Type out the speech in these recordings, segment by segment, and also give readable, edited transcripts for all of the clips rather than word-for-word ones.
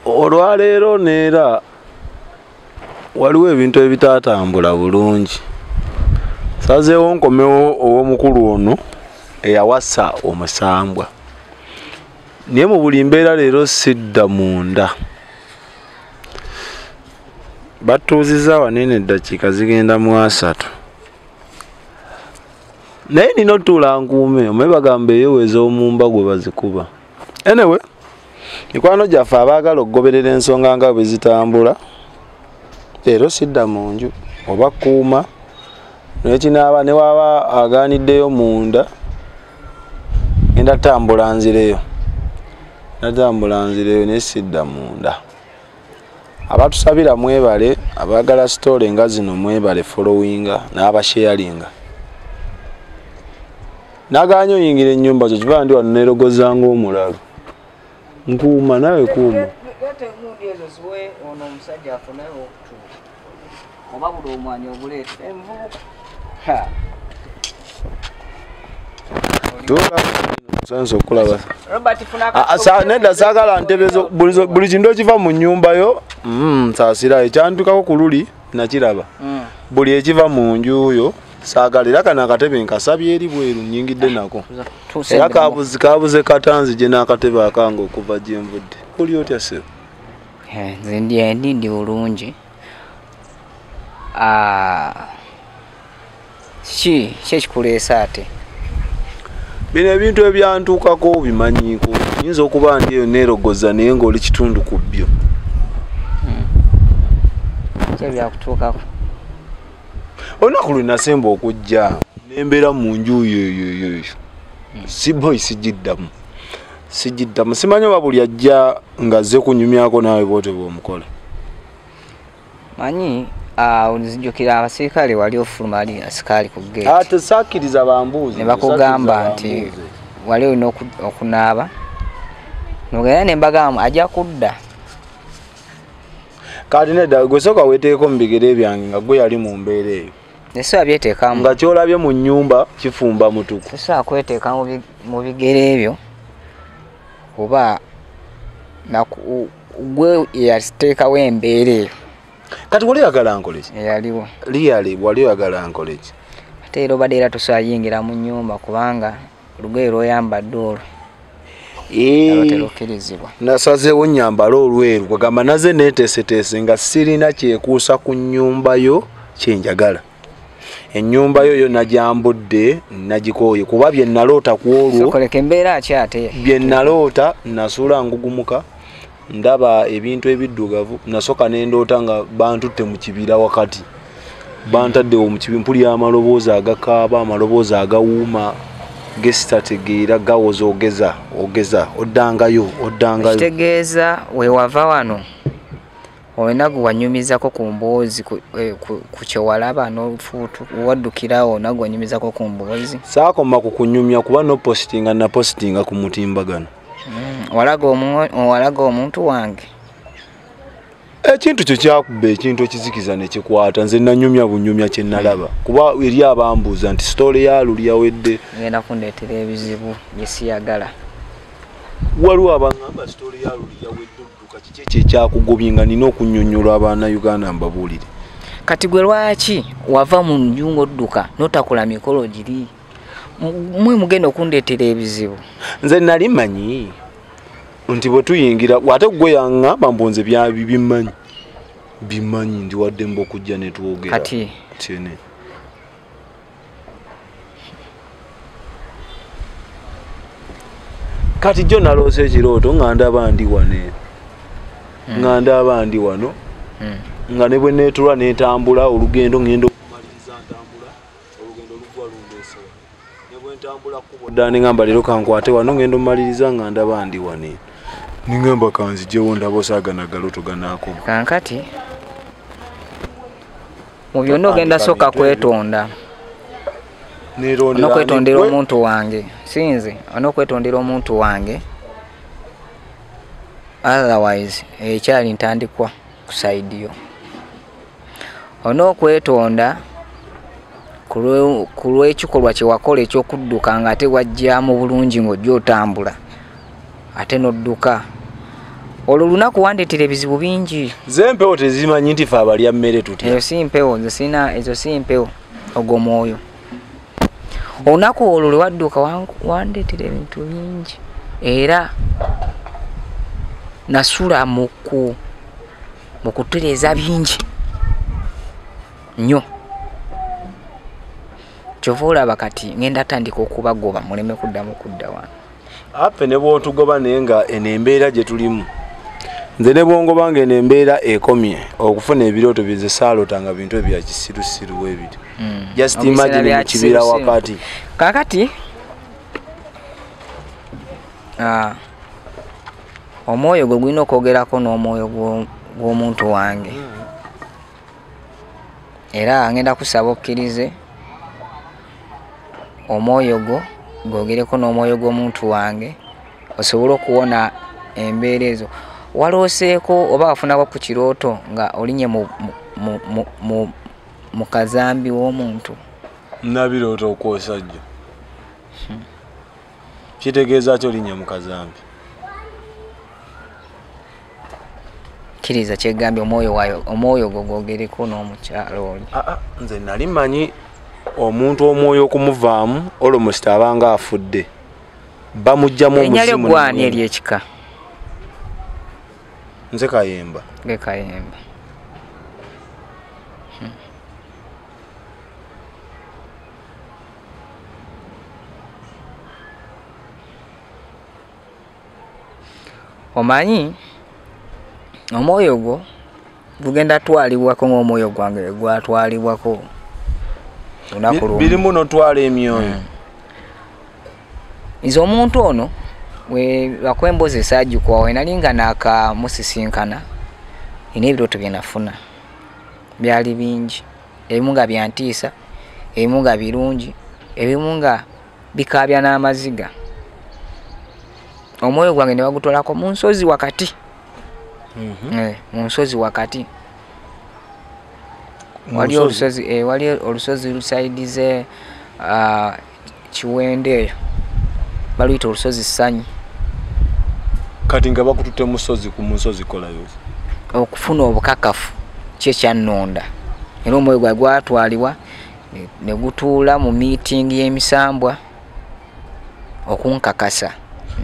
Olwaleero neera waliwo ebintu ebitatambula bulungi. Sazeewo nkomewo ow'omukulu ono eyawasa omusambwa. Naye mu buli mbeera leero sidda munda. Batuuzizza wanene eddakiika zigenda mu 3. Naye nina otuula nkuume, omanyi bagamba eyo ez'omumba gwe bazikuba. Anyway, mikwano gyaffe abaagala okugoberera ensonga nga bwe zitambula, leero sidda mu nju oba kuuma naye kinaaba ne waaba agaaniddeyo munda, ngenda tambula nzireyo. Natambula nzireyo naye sidda munda. Abatusabira mwebale, abaagala story nga zino mwebale followinga n'abasharinga. Nagaanye oyingira ennyumba zo kiva ndi wano neerogoza ng'omulalu. Nkuuma nawe kuuma. Leeta engundi ezo ziwe ono omusajja afune okutuula. Oba buli omwanya oguleeta envubuka. Ha. Tuula nsanze okulaba. Robert funa Nedda saagala ntebe zo buli kintu ekiva mu nnyumba yo nsaasira ekyantukako ku luli nakiraba. Buli ekiva mu nju yo saagala era kano akatebe nkasabye eri bweru nnyingidde nako. Era kabuze katanzi gye n'akatebe akange okuva gye nvudde. Oli otya ssebo? Nze ndi bulungi. Ki ekikuleesa ate? Bino ebintu ebyantuukako obimanyiiko. Nyinza okuba ndi eyo neerogoza naye ng'oli kitundu ku byo. Ki ebyakutuukako? Olunaku lwe nasemba okujja nembeera mu nju eyo. Siboyi sigiddamu. Sigiddamu. Simanyi oba buli ajja ng'azze kunyumyako naawe bw'otyo bw'omukola. Manyi nzijukira abasirikale wali ofuluma ali asikaali ku gate. Ate sakkiriza bambuuze. Ne bakugamba nti wali olina okunaaba. Nogenda ne mbagamba ajja kudda. Kati nedda gwe sooka weeteekeko mu bigere byange nga gwe yali mu mbeera eyo. Nesobola byeteekamu. Nga ky'olabye mu nnyumba kifumba mutuku. Sobola kweteeka mu bigere ebyo kuba gwe yateekawo embeera eyo. Kati wali oyagala nkole ki? Eyaliwo. Really wali oyagala nkole ki? Ate era obadde era tosobola yingira mu nnyumba kubanga olugoye lw'oyambadde olwo. Terukkirizibwa. Nasazeewo nnyambale olweru kwegamba naze neeteeseteese nga sirina kyekuusa ku nnyumba yo kye njagala. Ennyumba yo yo nagyambudde nagikooye kuba bye naloota ku olwo. Sokoleka embeera ki ate? Bye naloota nasuula ngugumuka ndaba ebintu ebiddugavu nasooka ne ndoota nga bantutte mu kibira wakati. Bantaddewo mu kibira mpulira amaloboozi agakaaba, amaloboozi agawuuma gesitategeera gawoza ogeza ogeza oddangayo oddangayo. Ekitegeeza we wava wano olina gwe wanyumizako ku mboozi ku kye walaba n'ofuutu waddukirawo olina gwe wanyumizako ku mboozi. Saakoma ku kunyumya kuba n'opositinga napositinga ku mutimbagano. Walaga omuntu wange. Ekintu kyo kyakuba ekintu ekizikiza ne kikwata nze nanyumya bunyumya kye nalaba kuba eri abambuuza nti story ya luli yawedde. Ngenda kundeetera ebizibu bye siyagala. Waliwo abangamba story ya luli yawedde odduka kiki ekyo ekyakugobye nga nina okunnyonnyola Abannayuganda mbabuulire. Kati gwe lwaki wava mu nju ng'odduka n'otakola mikolo giri? Mmwe mugenda okundeetera ebizibu. Nze nali mmanyi nti bwe tuyingira ate gwe yaŋŋamba mbu nze bimmanyi. Bimmanyi ndi waddembe okujja ne twogera. Kati Kyene. Kati jjo naloose ekirooto nga ndaba ndi wano eno. Nga ndaba ndi wano. Nga ne bwe neetulwa ne ntambula olugendo ngenda okumaliriza ntambula olugendo luggwa lundeese wano. Ne bwe ntambula kkubo ddala ne ŋŋamba leero kankwate wano ngenda ommaliriza nga ndaba ndi wano eno. Ne ŋŋamba kanziggyewo ndaba osaagana galooto ganaakoma. Kaakati mu byonna ogenda sooka kwetonda. Neerondera Onokwetondera omuntu wange. Si nze, onokwetondera omuntu wange. Otherwise ekyali ntandikwa ku side yo. Onokwetonda ku lw'ekikolwa kye wakola eky'okudduka ng'ate wajjamu bulungi ng'ojja otambula ate n'odduka. Olwo lunaku wandeetera ebizibu bingi. Ze empewo tezimanyi nti fe abalya mmere tutya. Eyo si mpewo, nze sina, ezo si mpewo, ogwo mwoyo. Olunaku olwo lwe wadduka wandeetera ebintu bingi. Era nasula mu kutereeza bingi nnyo. Kyova olaba kati ngenda tandika okubagoba muleme kuddamu kudda wano. Ape ne bw'otugoba naye nga eno embeera gye tulimu. Nze ne bw'ongoba nga eno embeera ekomye okufuna ebirooto bye saalota nga bintu ebya kisirusiru bwe bityo. Just imagine mu kibira wakati. Kaakati omwoyo gwe gulina okwogerako n'omwoyo gw'omuntu wange. Era ngenda kusaba okkirize omwoyo gwo gwogereko n'omwoyo gw'omuntu wange osobole okuwona embeera ezo. Walooseeko oba wafunako ku kirooto nga olinye mu kazambi w'omuntu? Nabirooto okwosajja. Kitegeeza ki olinye mu kazambi? Kkiriza kyegambye omwoyo gwo gwogereko n'omukyalo oli. Nze nali mmanyi omuntu omwoyo okumuvaamu almost abanga afudde. Bamuggyamu omuzimu. Erinnya lyo gwani ery'ekika? Nze Kayemba. Nge Kayemba. Omanyi omwoyo gwo gugenda twalibwako ng'omwoyo gwange gwatwalibwako. Birimu n'otwala emyoyo. Nze omuntu ono wakwembozi esajjukwa we nali nga naakamusisinkana nina ebirooto bye nafuna byali bingi, ebimu nga byantiisa, ebimu nga birungi, ebimu nga bikaabya n'amaziga. Omwoyo gwange ne bagutwalako mu nsozi wakati. Mu nsozi wakati. Wali olusozi lusaidize Kiwende eyo baluyita olusozi Ssanyu. Kati nga bakututte musozi ku musozi kolayo okufuna obukakafu kye kyannonda. Era omwoyo gwange gwatwalibwa ne gutuula mu miitingi y'emisambwa okunkakasa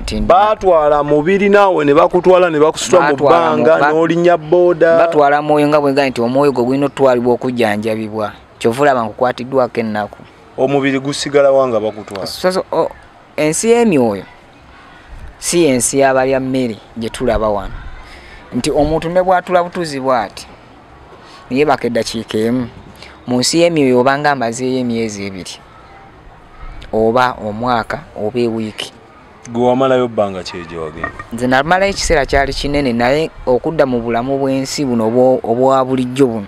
nti batwala mubiri naawe ne bakutwala ne bakusitula mu bbanga n'olinnya booda. Batwala mwoyo nga bwe nti omwoyo gwo gulina otwalibwa okujjanjabibwa. Kyova olaba nkukwatiddwako ennaku. Omubiri gusigala wanga bakutwala. Ensi y'emyoyo si ensi y'abalya mmere gye tulaba wano. Nti omuntu ne bw'atula butuzi bw'ati yeebaka eddakiika emu, mu nsi y'emyoyo obanga amazeeyo emyezi ebiri oba omwaka oba ewiiki. Gwe wamalayo bbanga ki gye wagenda? Nze namalayo ekiseera kyali kinene, naye okudda mu bulamu bw'ensi buno obwa bulijjo buno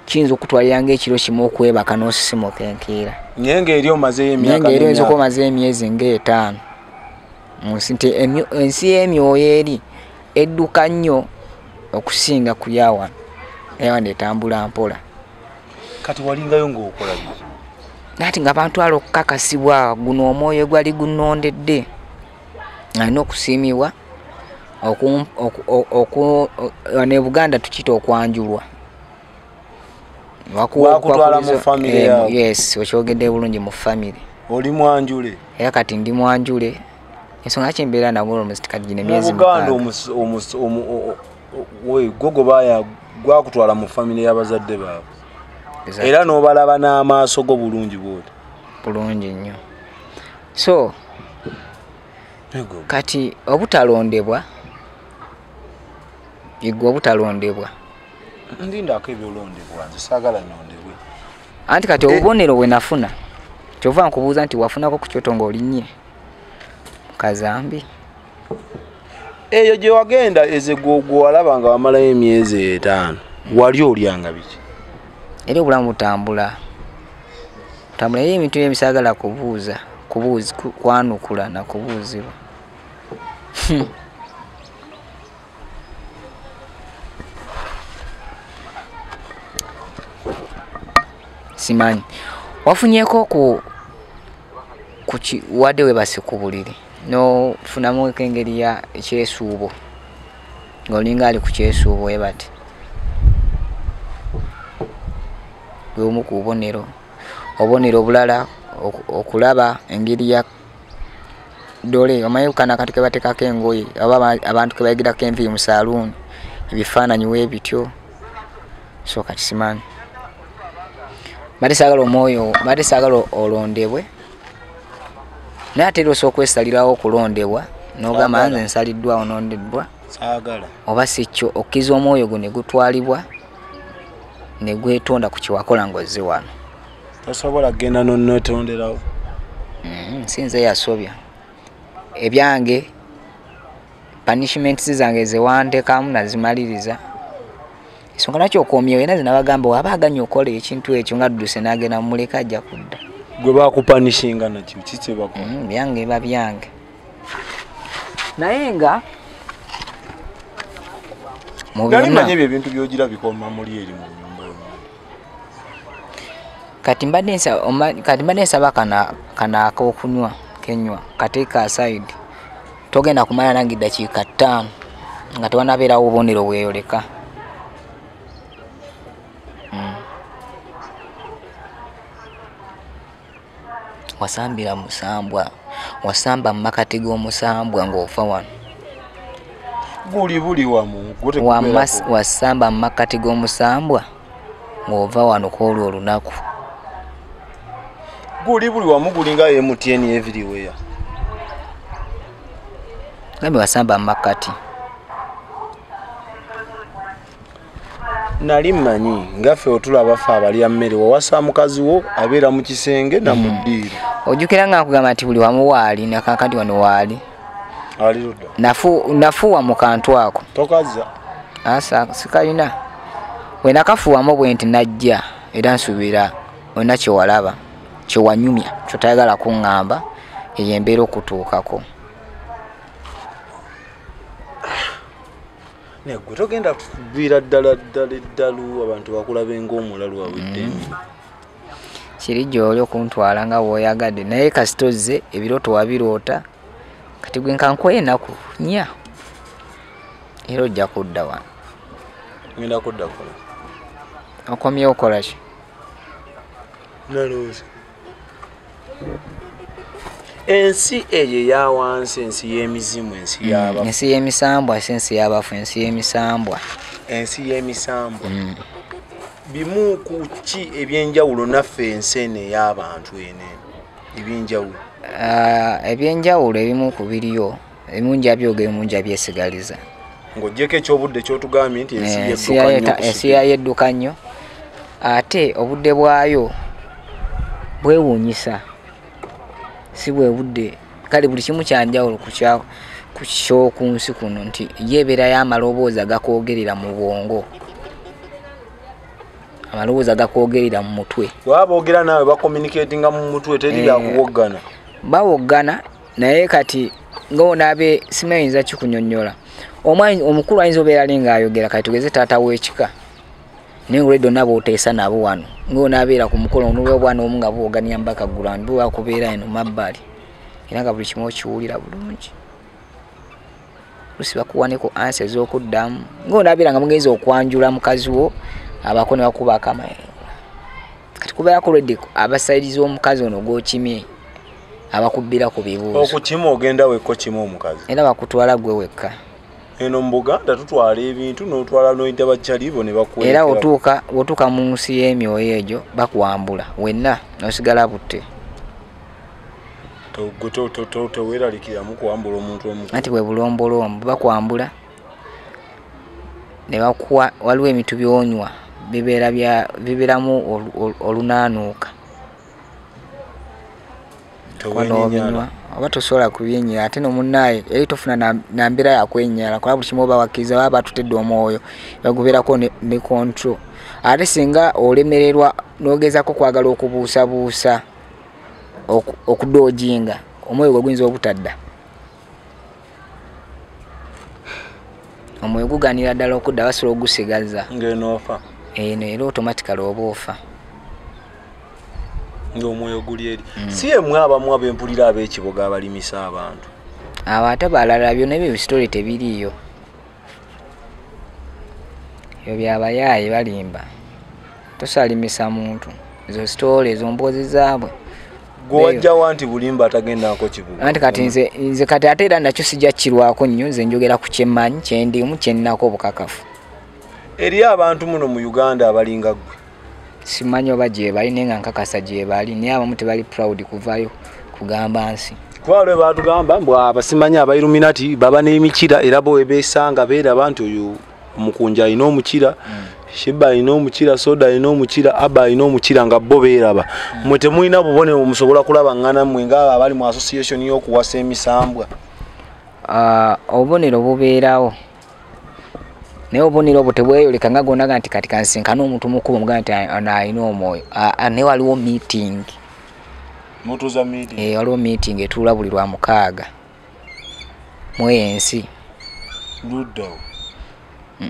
kiyinza okutwalira ng'ekiro kimu okwebaka n'osisimuka enkeera. Naye ng'eri omazeeyo emyaka? Naye ng'eri oyinza okuba omazeeyo emyezi ng'etaano. Mu nsi nti ensi y'emyoyo eri edduka nnyo okusinga ku ya wano. Eya wano etambula mpola. Kati walingayo ng'okola biki? Nati nga bantwala okukakasibwa guno omwoyo gwali gunnondedde alina okusiimibwa wano e Buganda tukiyita okwanjulwa. Bakutwala mu famire yaabwe? Yes, okyogedde bulungi, mu famire. Oli mwanjule? Era kati ndi mwanjule. Ensonga ki mbeera nagwo almost kati gino emyezi Mu Buganda mukaaga. Gwo baya gwakutwala mu famire y'abazadde baabwe. Era n'obalaba n'amaaso go bulungi bw'oti? Bulungi nnyo. So kati obutalondebwa igwe obutalondebwa. Ndindako ebyolondebwa, nze saagala nnondebwe. Anti kati obubonero bwe nafuna kyova nkubuuza nti wafunako ku kyoto ng'olinnye kazambi? Eyo gye wagenda eze gwe walaba nga wamalayo emyezi etaano wali olyanga biki? Era obulamu butambula tambula, era ebintu ebisaagala kubuuza kwanukula na kubuuzibwa. Simanyi wafunyeeko ku wadde webase ku buliri n'ofunamu engeri ya ekyesuubo? Ng'olinga ali ku kyesuubo bwe bati. Bwe ku bubonero. Obubonero obulala okulaba engeri ya dole, omanyi kana kati ke bateekako engoye oba abantu ke bayigirako enviiri mu saaluuni, ebifaananyi we bityo. So kati simanyi. Mbadde saagala omwoyo, mbadde saagala olondebwe. Naye ate era osobola okwesalirawo okulondebwa n'ogamba nze nsaliddwawo nondeddwa. Saagala. Oba si kyo okkiriza omwoyo gwo ne gutwalibwa ne gwetonda ku kye wakola ng'ozze wano. Tosobola kugenda nonnetonderawo. Si nze yasobya. Ebyange punishments zange ze wantekamu nazimaliriza. Ensonga lwaki okomyewo era nze nabagamba bw'aba aganye okukola ekintu ekyo nga adduse n'agenda mumuleke ajja kudda. Gwe bakupanishinga nakyo ki kye bakola? Byange biba byange. Naye nga mu Nali byonna mmanyi ebyo ebintu by'ogira bikoma muli eri mu nnyumba yo. Kati mbadde nsaba kano ak'okunywa kenywa kateeke aside. Togenda kumala nange eddakiika 5 nga tewannabeerawo bubonero bweyoleka. Wasambira musambwa, wasamba mu makati g'omusambwa ng'ofa wano. Guli buli wamu, gwe tegubeerako. Wasamba mu makati g'omusambwa ng'ova wano kw'olwo olunaku. Guli buli wamu gulinga MTN everywhere. Gambe wasamba mu makati. Nali mmanyi nga ffe otulaba ffe abalya mmere, wawasa mukazi wo abeera mu kisenge na mu ddiiro. Ojjukira nga nkugamba nti buli wamu waali, na kaakati wano waali. Ali ludda. Nafuuwa mu kantu ako. Tokazza. Asa, sikalina. Bwe nakafuuwamu bwe nti najja era nsuubira olina kye walaba, kye wanyumya, ky'otayagala kuŋŋamba, eyo embeera okutuukako. Naye gwe togenda kuviira ddala ddala eddalu abantu bakulabe ng'omulalu awedde emirimu. Kiri gy'oli okuntwala nga bw'oyagadde, naye kasita ozze ebirooto wabiroota, kati gwe nkankuwa ennaku 4 era ojja kudda wano. Ngenda kudda kukola. Okomyewo okola ki? Nalowooza. Ensi eyo eya wansi, ensi y'emizimu, ensi y'abafu. Ensi y'emisambwa, si ensi y'abafu, ensi y'emisambwa. Ensi y'emisambwa. Bimu ku ki ebyenjawulo naffe ensi eno ey'abantu eno ebyenjawulo? Ebyenjawulo ebimu ku biriyo, ebimu nja byogera, ebimu nja byesigaliza. Ng'oggyeko eky'obudde ky'otugambye nti ensi yedduka nnyo okusikira. Ensi yayo edduka nnyo, ate obudde bwayo bwewuunyisa. Si bwe budde, kale buli kimu kya njawulo ku ky'oku nsi kuno nti ye ebeera y'amaloboozi agakwogerera mu bwongo. Amaloboozi agakwogerera mu mutwe. Bw'aba boogera naawe bacommunicatinga mu mutwe, teri byakuwoggana. Bawoggana, naye kati ng'onaabe simanyi kikunyonnyola. Omukulu ayinza obeera ali ng'ayogera, kati tugeze taata w'ekika. Naye ng'olwedde onna bw'oteesa nabo wano, ng'onaabeera ku mukolo n'olwa obwana omu nga buwogganya mpaka ground, buba kubeera eno mabbali. Era nga buli kimu okiwulira bulungi. Oluusi bakuwa ne ku answer ez'okuddamu. Ng'onaabeera nga mugenze okwanjula mukazi wo, abako ne bakuba akama. Kati kubeerako olwedde abasayiriza omukazi ono gw'okimye, abakubbira ku bibuuzo. Okukima ogenda wekka okima omukazi. Era bakutwala gwe wekka. Eno mu Buganda tutwala ebintu n'otwala n'oyita bakyalibo ne bakuwerekera. Era otuuka mu nsi y'emyoyo egyo bakuwambula wenna n'osigala butte. Gwe teweeraliikiriramu kuwambula omuntu omukulu. Anti bwe bulombolombo bakuwambula ne bakuwa, waliwo ebintu by'onywa bibeeramu olunaanuuka. Teweenyinyala. Oba tosobola kubyenyinyala, ate n'omunnaaye eri tofuna na mbeera ya kwenyinyala, kuba buli kimu oba wakkiriza baba batutedde omwoyo, bagubeerako ne control. Ate singa olemererwa n'ogezaako okwagala okubuusabuusa, okudoojinga, omwoyo gwo guyinza obutadda. Omwoyo gugaanira ddala okudda, basobola ogusigaza. Ng'eno ofa. Eno era automatically oba ofa. Ng'omwoyo guli eri. Si emmwe abamu ab'empulira ab'ekiboga abalimisa abantu. Abo ate balala byonna ebyo story tebiriiyo. Ebyo byabayaaye balimba. Tosalimisa muntu. Ezo sitole ezo mboozi zaabwe. Gwe wajjawa nti bulimba atagendako kibuga. Anti kati nze kati ate era nakyo sijja kirwako nnyo, nze njogera ku kyemmanyi, kyendimu, kyennako obukakafu. Eriyo abantu muno mu Uganda abalinga ggwe? Simanyi oba gye bali, naye nga nkakasa gye bali, naye abamu tebali proud kuvaayo kugamba nsi. Kuba lwe baatugamba mbu abasimanyi aba Illuminati baba n'emikira era bo we beesanga beeraba nti oyo omukunja alina omukira, Shiba alina omukira, Soda alina omukira, Abba alina omukira nga bo beeraba. Mmwe temulina bubonero musobola kulaba ngana mmwe ng'abo abali mu association y'okuwasa emisambwa? Obubonero bubeerawo. Naye obubonero obwo tebweyoleka nga gonna nti kati kansinkane omuntu mukulu omugambe nti ono alina omwoyo. Naye waliwo meeting. Mutuuza meeting? Waliwo meeting etuula buli lwa mukaaga mu ensi. Luddawo?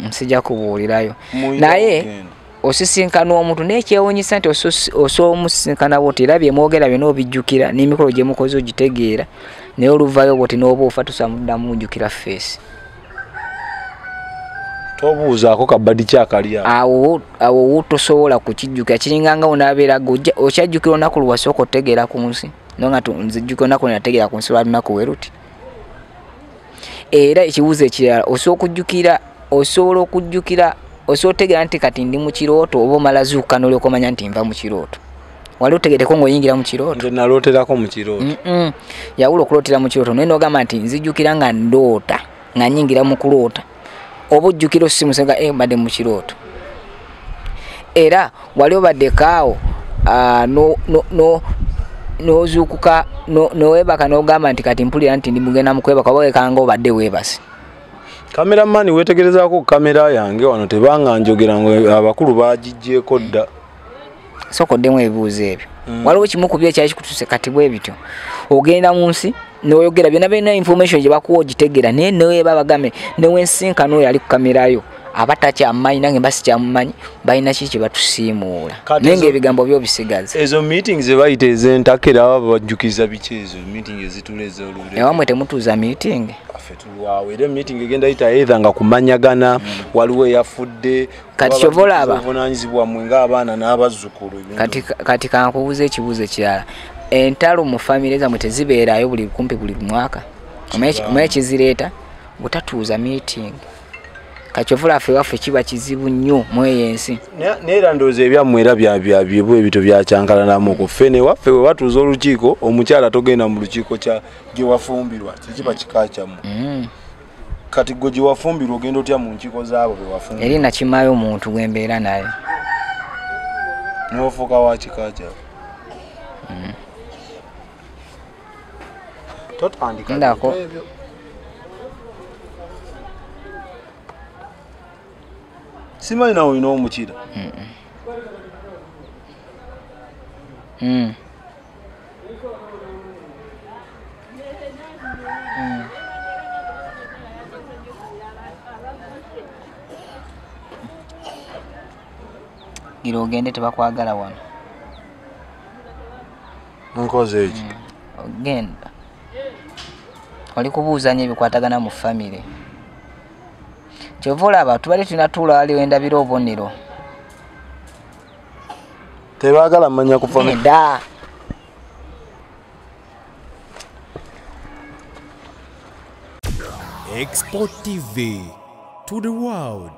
Sijja kubuulirayo. Naye osisinkana omuntu naye kyewuunyisa nti osobola omusisinkana bw'oti era bye mwogera byonna obijjukira n'emikolo gye mukoze ogitegeera, naye oluvaayo bw'oti n'oba ofa tosobola muddamu ojjukira feesi. Tobuuzaako kabadi kyakali awo. Awo tosobola kukijjukira, kiringa nga onaabeera okyajjukira olunaku lwe wasooka otegeera ku nsi, nga nzijjukira olunaku lwe nategeera ku nsi lwa lunaku we luti. Era ekibuuzo ekirala osobola okujjukira osobola otegeera nti kati ndi mu kirooto oba omala zuukuka n'olyoka omanya nti nva mu kirooto. Wali otegeddeko ng'oyingira mu kirooto? Nze nalooterako mu kirooto. Yawula okulootera mu kirooto naye n'ogamba nti nzijjukira nga ndoota nga nnyingira mu kuloota. Oba ojjukira osisimuse nga mbadde mu kirooto. Era wali obaddeko awo n'ozuukuka n'oweebaka n'ogamba nti kati mpulira nti ndi mugenda mu kwebaka oba weekanga obadde weebase. Cameraman weetegerezaako ku kamera yange wano tebanga njogera ngo abakulu bagiggyeeko dda. Sooka oddemu ebibuuzo ebyo. Waliwo kimu ku byo ekyali kikutuuse kati bwe bityo. Ogenda mu nsi n'oyogera byonna byonna information gye bakuwa ogitegeera, naye neweeba bagambe ne wensinkana oyo ali ku kamera yo aba takyamumanyi nange mba sikyamumanyi, balina ki kye batusiimuula. Naye ng'ebigambo byo bisigaza. Ezo meeting ze bayita ez'entakera baba bajjukiza biki ezo meeting ezituula ez'olubiri? Ewammwe temutuuza meeting? Ffe tulwawo era meeting egenda yita either nga kumanyagana, waliwo eyafudde. Kati ky'ova olaba obuvunaanyizibwa mmwe ng'abaana n'abazzukulu. Kati kankubuuze ekibuuzo ekirala. Entalo mu famire zammwe tezibeerayo buli kumpi buli mwaka? Omanyi ekizireeta? Butatuuza meeting. Kati ky'ova olaba ffe ewaffe kiba kizibu nnyo mu eyo ensi. Naye era ndowooza ebyammwe era byebwe ebito byakyankalanamuko. Ffe newaffe bwe batuuza olukiiko, omukyala togenda mu lukiiko gye wafumbirwa, tekiba kika kyammwe. Kati gwe gye wafumbirwa ogenda otya mu nkiiko zaabo be wafumbirwa? Eri nakimaayo omuntu gwe mbeera naye. N'ofuuka wa kika kyabwe? Totandika ebyo. Simanyi nawe olina omukira. Gira ogende tebakwagala wano. Nkoze eki? Ogenda. Oli kubuuza nnyo ebikwatagana mu famire. Kyova olaba tubadde tunatuula wali wendabira obubonero. Tebaagala mmanya ku famire. Nedda. Export TV to the world.